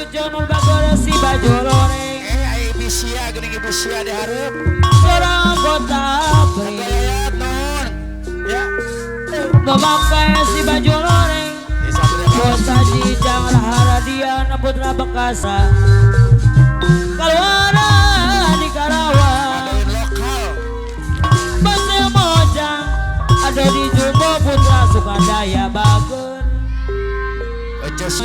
Uyut Jonul Bagor si baju loreng. Ai bisia geuning ibu sia di hareup. Seorang anggota ABRI. Ketua nun. Ya. Memakai si baju loreng. Bos Haji Jang Rahardian Putra Bekasa. Keluar di Karawang. Lokal. Bos Mojang ada di Jumbo Putra Sukadaya Bager.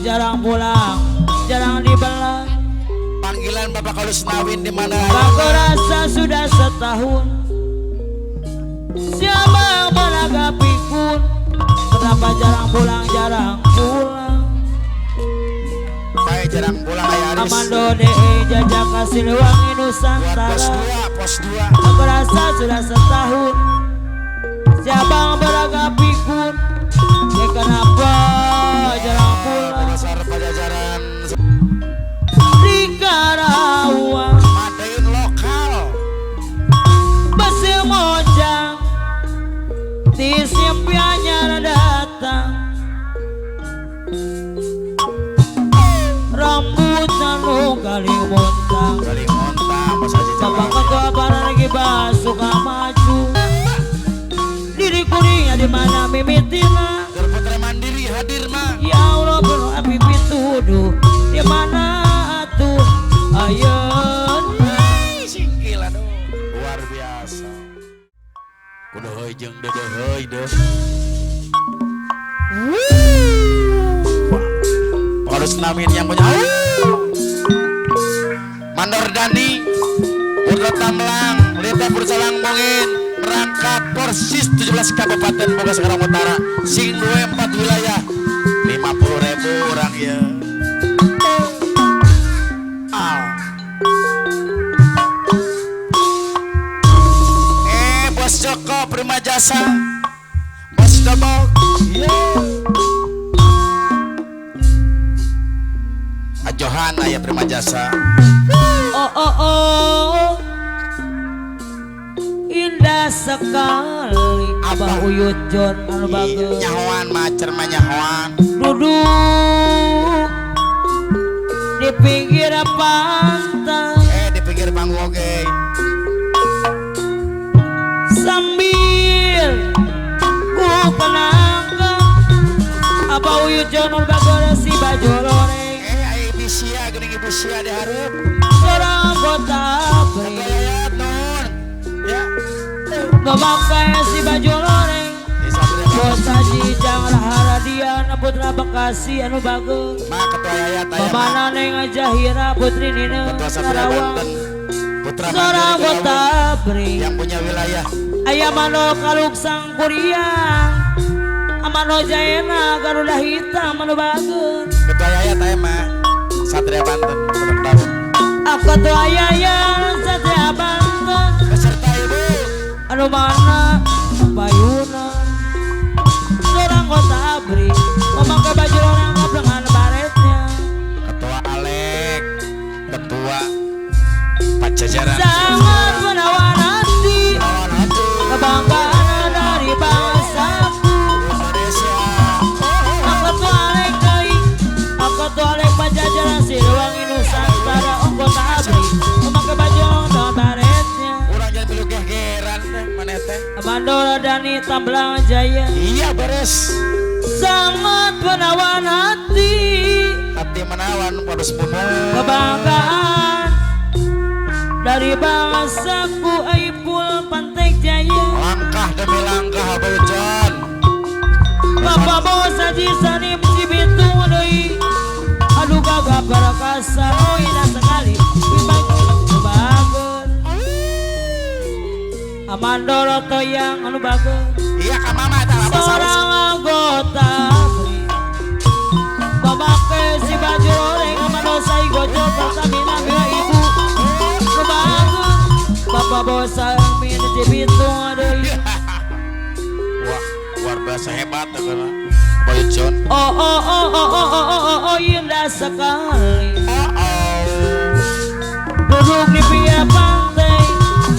Jarang pulang, jarang dibelah. Panggilan Bapak Kalus Nawin di mana? Aku rasa sudah setahun. Siapa yang menaga pikun? Kenapa jarang pulang, jarang pulang? Baik, jarang pulang ayah Aris. Amando DE Jajaka Siliwangi Nusantara. Buat pos 2, pos 2. Aku rasa sudah setahun. Siapa yang beraga pikun? Ya kenapa jarang pulang? Dasar Pajajaran di Karawang. Madain lokal. Basil Mojang di simpiannya datang. Rambutnya nu galing montang. Galing montang Bos Haji Jalan. Bapak ketua para lagi basuka maju. Diri kuringnya di mana mimitina. Putra Mandiri hadir mah. Ya Allah perlu api pituduh di mana tuh ayeuna. Singkil aduh luar biasa. Kudu heuy jeung deudeuh heuy deuh. Paulus Namin yang punya Mandor Dani Putra Tamlang Lita Pursalang Mungin merangkap Persis 17 Kabupaten Bogor Sekarang Utara sing 24 wilayah 50.000 orang ya. Bos Joko Prima Jasa Bos Dobok Ajohana ya Prima Jasa. Oh oh oh indah sekali Abah Uyut Jon anu bagus. Nyahoan macer mah nyahoan. Duduk di pinggir pantai. Di pinggir panggung oge. Sambil ku kenangkan Abah Uyut Jon anu bagus si baju loreng. Ai bisia geuning ibu sia di hareup. Seorang anggota ABRI. Ya. Memakai si baju loreng. Bos Haji Jang Rahardian Putra Bekasi anu bagus. Ma ketua Yayat aya. Mamana Neng Jahira Putri Nina Karawang. Putra Seorang anggota ABRI yang punya wilayah. Aya Mano Kaluk Sangkuriang. Amano Jaena Garuda Hitam anu bagus. Ketua Yayat aya mah Satria Banten Pondok Daun. Ketua Yayat Satria Banten. Beserta ibu anu mana payuna seorang kota ABRI memakai baju orang dengan baretnya. Ketua Alek, Ketua Pajajaran. Sangat menawan hati, kebanggaan dari bangsaku. Indonesia. Ketua Alek Kai, Ketua Alek Pajajaran Siliwangi Nusantara anggota ABRI memakai baju orang dengan baretnya. Urang jangan pilu gegeran teh maneh teh. Mandora Dani Tamblang Jaya. Iya beres. Sangat menawan hati. Hati menawan pada sepuluh. Kebanggaan dari bangsaku Aipul Pantai Jaya. Langkah demi langkah Abah John. Bapak Bos Haji Sanim Cibitung deui. Aduh gagah perkasa oh indah sekali. Bagus. Amandoro toyang anu bagus. Iya ka mama eta apa seorang anggota ABRI memakai si baju loreng amando sai gojol Pertamina bela ibu anu bagus. Bapak Bos Amin Cibitung deui. Wah, luar biasa hebat kana Boy John. Oh oh oh oh oh oh oh oh indah sekali. Oh oh. Duduk di pinggir pantai.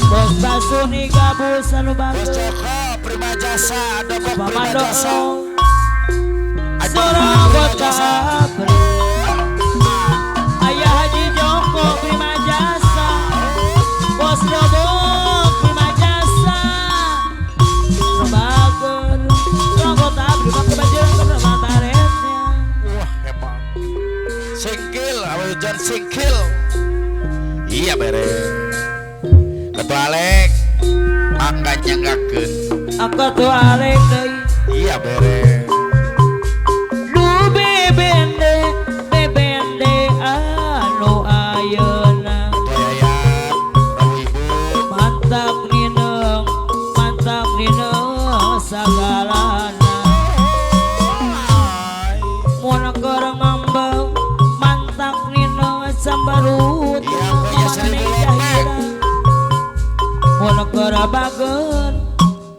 Bos Basuni gabus anu bagus. Bos Joko Prima Jasa, Dobok Prima Jasa. Seorang anggota ABRI. Singkil, Abu John Singkil. Iya beres. Ketua Alek, mangga nyanggakeun. Ketua Alek deui. Iya beres. Du bebende, bebende anu ayeuna. Ketua Yayat, Rabu Ibu. Mantap nineng sagalana. Mun keur ngambeu mantap nineng sambarut. Iya, punya 1000 lepek. Mun keur bageun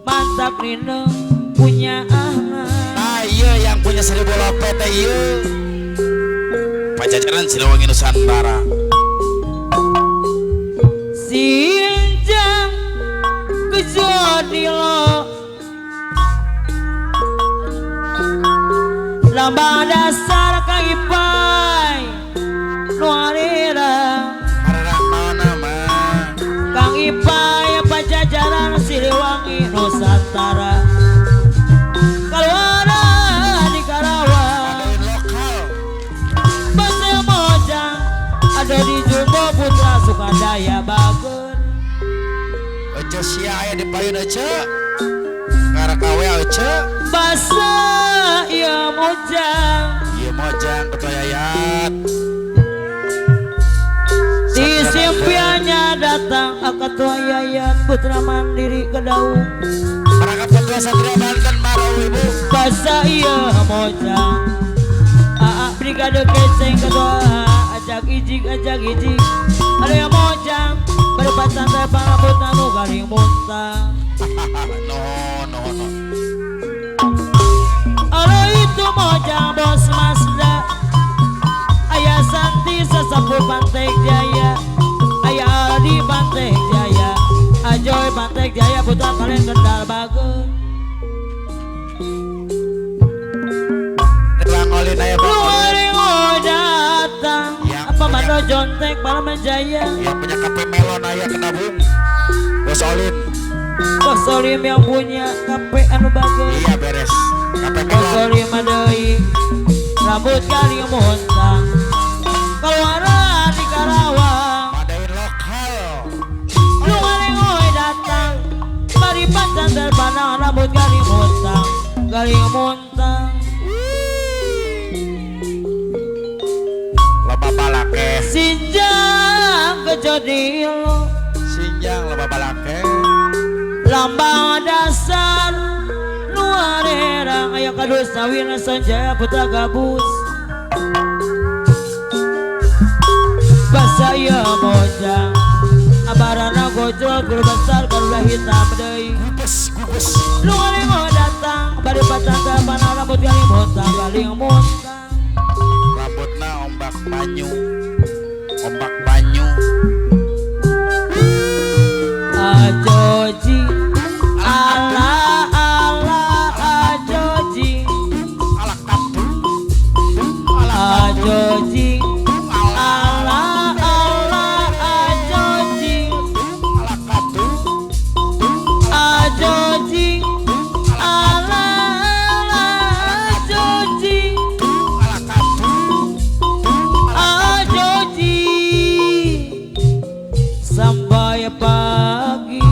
mantap nineng punya ahna. Nah, iya yang punya 1000 lepek teh ieu. Pajajaran Siliwangi Nusantara. Sinjang kejodilo lambang dasar Kang Ipai nu arerang. Arerang naonna mah? Kang Ipai Pajajaran Siliwangi Nusantara. Kaluara di Karawang. Madain lokal. Basa Mojang ada di Jumbo Putra Sukadaya Bager. Ece sia aya di payun ece. Karakawe ece. Basa ieu Mojang. Ieu Mojang Ketua Yayat. Di simpiannya datang Ketua Yayat Putra Mandiri Kedaung. Perangkap Ketua Satria Banten Marau Ibu. Basa ieu Mojang. Aa Brigade Keceng Ketua ajak ijik ajak ijik. Ada yang Mojang berpat santai parabut anu garing muntah. No no no. Ada itu Mojang bos Mazda. Ayah Santi sesepuh Pantai Jaya. Ayah Aldi Pantai Jaya. Ajoy Pantai Jaya putra kalian Kendal Bager. Bang Olin aya Bang Olin. Luar datang. Yang Apa mando jontek Parama Jaya. Yang punya KP Melon aya Kenabung. Bos Olin. Bos Olim yang punya KP anu bager. Iya beres. KP Bos Melon. Olim deui rambut kali muntang. Keluaran di Karawang. Madain lokal. Lu ngalengoy datang. Mari pancan terpanang rambut kali muntang. Kali muntang. Loba balake. Sinjang kejodilo. Sinjang loba balake. Lambang dasar nu arerang aya kadus Nawina Sanjaya Putra Gabus. Basa ieu Mojang abarana gojol guru besar garuda hitam deui. Gubes gubes. Nu ngalengo datang bari patangga panah rambut galing muntang galing muntang. Rambutna ombak banyu. Ombak banyu. Ajoji ala ala ajoji Ala katu. Ala ajoji ala ala ajoji ala katu. Ajoji ala ala ajoji Ala katu. Ajoji sampai pagi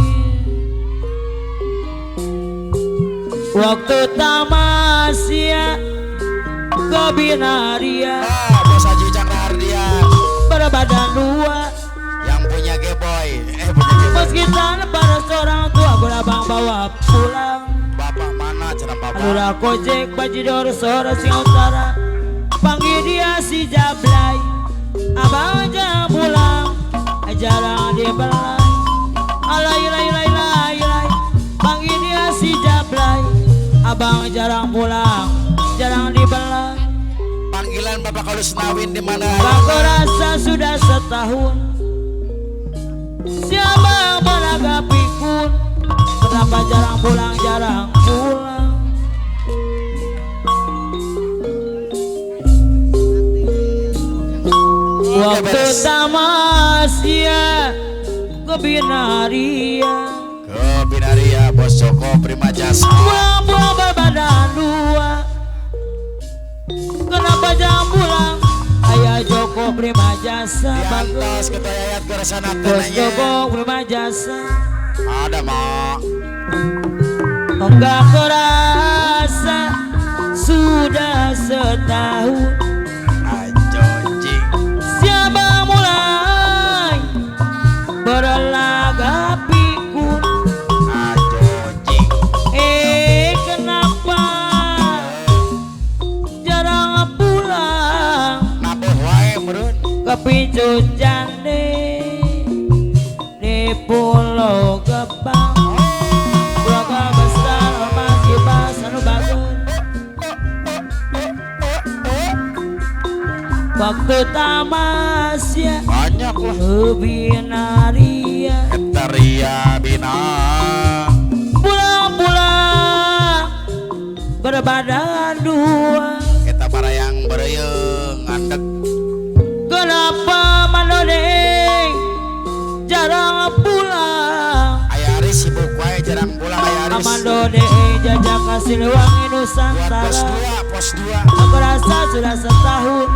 waktu tamasya ke Binaria. Ah, Bos Haji Chandra Hardian berbadan dua yang punya Geboy. Punya Geboy. Meski tanpa seorang tua gua bawa pulang. Bapak mana cenah bapak? Lurah Kojek Bajidor Sora Sing Utara panggil dia si Jablay. Abang jangan pulang jarang dibelai. Alay lay lay lay lay panggil dia si Jablay. Abang jarang pulang jarang dibelai. Panggilan Bapak Kalus Nawin di mana? Aku rasa sudah setahun siapa yang menaga pikun. Kenapa jarang pulang jarang pulang. Waktu tamasya ke Binaria. Ke Binaria Bos Joko Prima Jasa. Pulang-pulang berbadan dua. Kenapa jangan pulang? Ayah Gobok Prima Jasa Diantos Ketua Yayat Goresana Bos Gobok Prima Jasa. Ada mak. Enggak kerasa sudah setahun. Ajo siapa mulai berlagak pikun. Ajo Kenapa jarang pulang? Nabuh wae meureun. Kepincut jande di Pulau Gebang. Keluarga besar ormas kibas anu bagus. Waktu tamasya banyak lah. Binaria Etaria bina. Pulang-pulang berbadan dua. Kita para yang bereyeng ngandek. Kenapa manodeng jarang pulang? Ayah Aris sibuk wae jarang pulang Ayah Aris. Amandodeng jajak kasih wangi Nusantara. Buat pos 2, pos 2. Aku rasa sudah setahun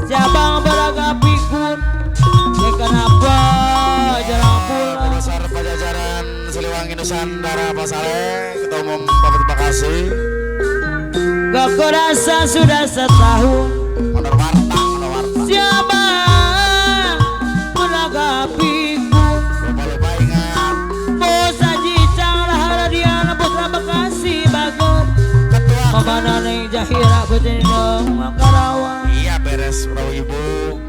siabang beragam pikun. Ya kenapa jarang pulang? Besar Pajajaran Siliwangi Nusantara Pak Saleh, Ketua Umum Kabupaten Bekasi. Gak kerasa sudah setahun. Honor warta, honor warta. Siabang beragam pikun. Lupa-lupa ingat. Bos Haji Cang Rahardian Putra Bekasi Bagus. Ketua Mamana Neng Jahira Putri Neng Karawang. Iya beres bro ibu.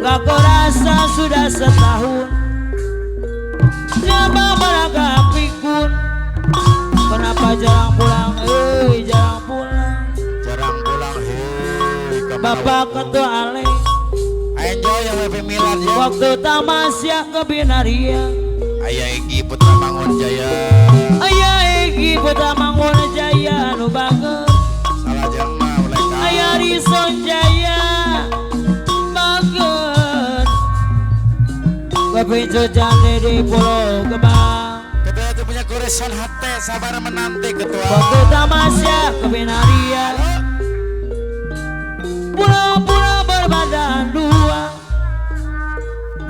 Gak kerasa sudah setahun. Siapa beragam pikun? Kenapa jarang pulang? Jarang pulang. Jarang pulang. Hei, Bapak Ketua Ale. Enjoy yang WP Milan ya. Waktu tamasya ke Binaria. Ayah Egi Putra Mangun Jaya. Ayah Egi Putra Mangun Jaya nu bagus. Salah jema mereka. Ayah Rison Jaya bagus. Kepincut jande di Pulau Gebang. Ketua itu punya goresan hati, sabar menanti ketua. Waktu tamasya ke Binaria. Pulau-pulau berbadan dua.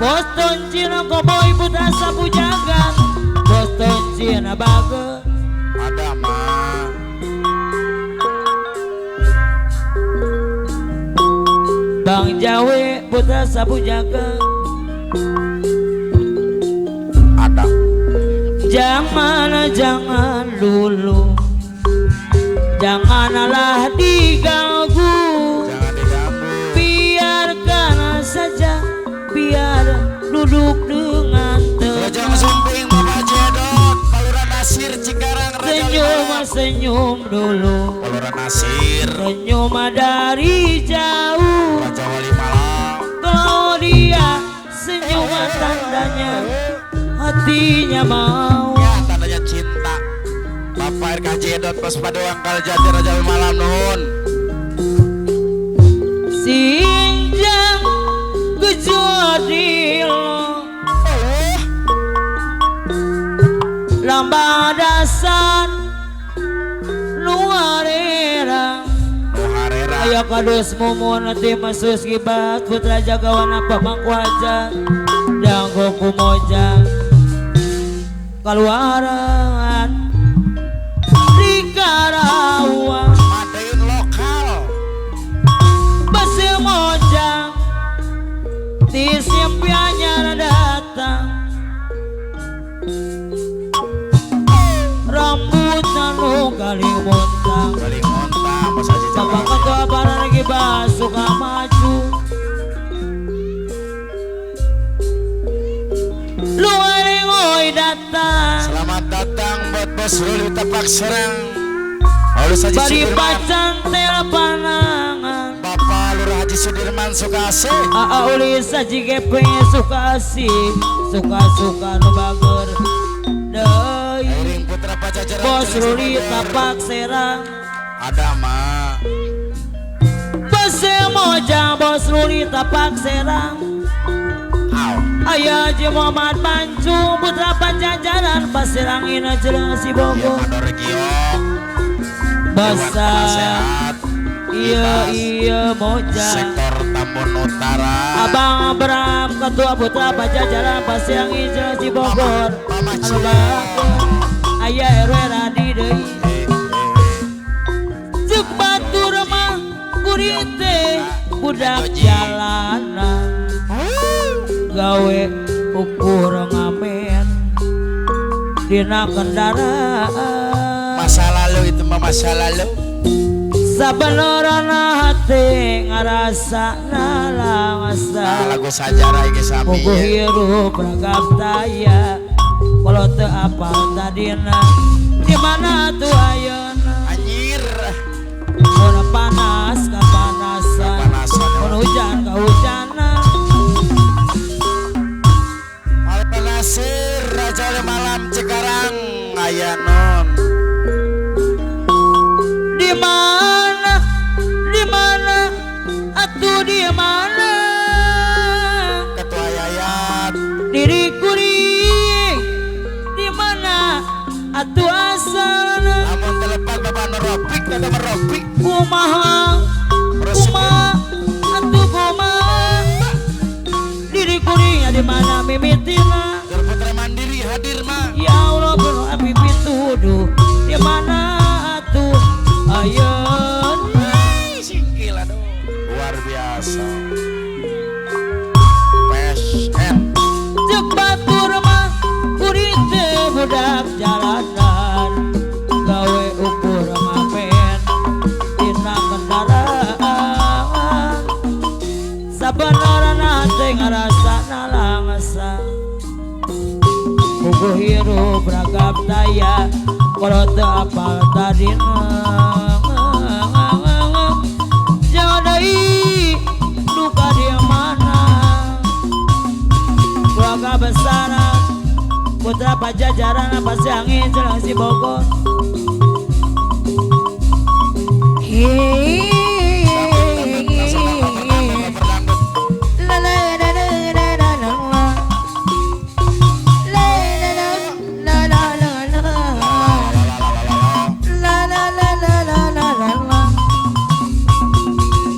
Boston Cina Koboi Putra Sapu Jagat. Boston Cina bagus. Ada mah. Bang Jawe Putra Sapu Jagat. Ada. Jangan jangan dulu. Janganlah diganggu. Jangan diganggu. Biarkan saja, biar duduk dengan tenang. Rajang Sumping Bapak Jedot, Palura Nasir Cikarang Raja Senyum senyum dulu. Palura Nasir. Senyum dari jauh. Raja Wali Malang. Kalau dia senyum tandanya hatinya mau. Ya tandanya cinta. Bapak RK Jedot Bos Paduang Kaljati Raja Wali Malam nuhun. Sinjang gejodilo lambang dasar nuarera. Ayo kadus mumun tim sus gibat putra jagawan apa mangku aja danggo kumoja keluaran di Karawang. Madein lokal besi mojang di simpiannya datang. Rambut nanu galing montang. Galing montang Mas Haji Bapak Ketua para lagi suka maju. Luar datang. Selamat datang buat Bos Ruli Tapak Serang. Bari pacan telepanangan Bapak Lurah Haji Sudirman Sukasih. Aa Ulis Haji Gepeng Sukasih. Suka-suka nu bager deui. Eiring Putra Pajajaran Bos Ruli Tapak Serang. Ada mah. Bos Mojang Bos Ruli Tapak Serang. Ayah Haji Muhammad Pancung Putra Pajajaran Pasirangin Jeleng Si Bogo. Basah iya iya mojang. Sektor Tambun Utara. Abang Abram Ketua Putra Pajajaran Pasiang Hijau si Bogor. Mama Anu bahagia aya RW Radi deui. Ceuk batur mah kuring teh budak jalanan. Gawe ukur ngamen dina kendaraan. Masa lalu itu mah masa lalu. Sabenerna hate ngarasa nalangsa. Nah, lagu sajarah iki sami. Puguh hirup ragam taya. Kalau teu apal tadina di mana tuh ayeuna? Anjir. Mun panas kapanasan, mun hujan kahujanan. Al Nasir Raja oleh malam Cikarang aya non. Di mana? Di mana? Atuh di mana? Ketua Yayat. Diri kuring di mana? Atuh asalna. Lamun telepat Bapak Nurropik atau Meropik. Kumaha? Kumaha? Atuh kumaha? Diri kuring di mana mimitina? Putra Mandiri hadir mah. Ya Allah penuh api pituduh di mana atuh ayeuna? Singkil aduh. Luar biasa. PSN. Ceuk batur mah kuring teh budak jalanan. Gawe ukur ngamen dina kendaraan. Sabenerna teh ngarasa nalangsa. Puguh hirup ragam daya kalau teu apal tadina. Jangan deui duka di mana. Keluarga besar Putra Pajajaran apa siangin jelang si Bogor.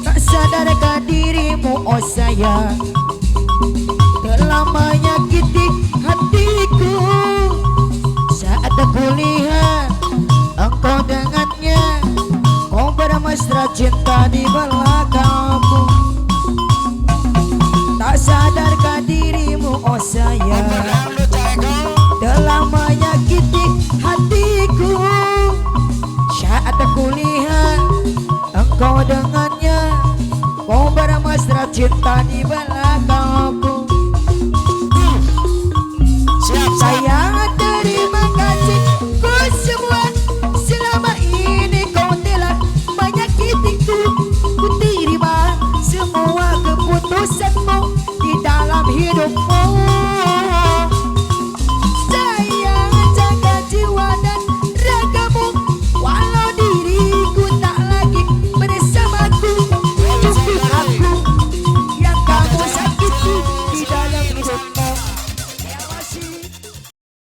Tak sadarkah dirimu oh sayang, telah menyakiti hatiku. Saat aku lihat engkau dengannya, kau bermesra cinta di belakangku. Tak sadarkah dirimu oh sayang, telah menyakiti hatiku. Saat aku lihat engkau dengannya, kau bermesra cinta di belakangku.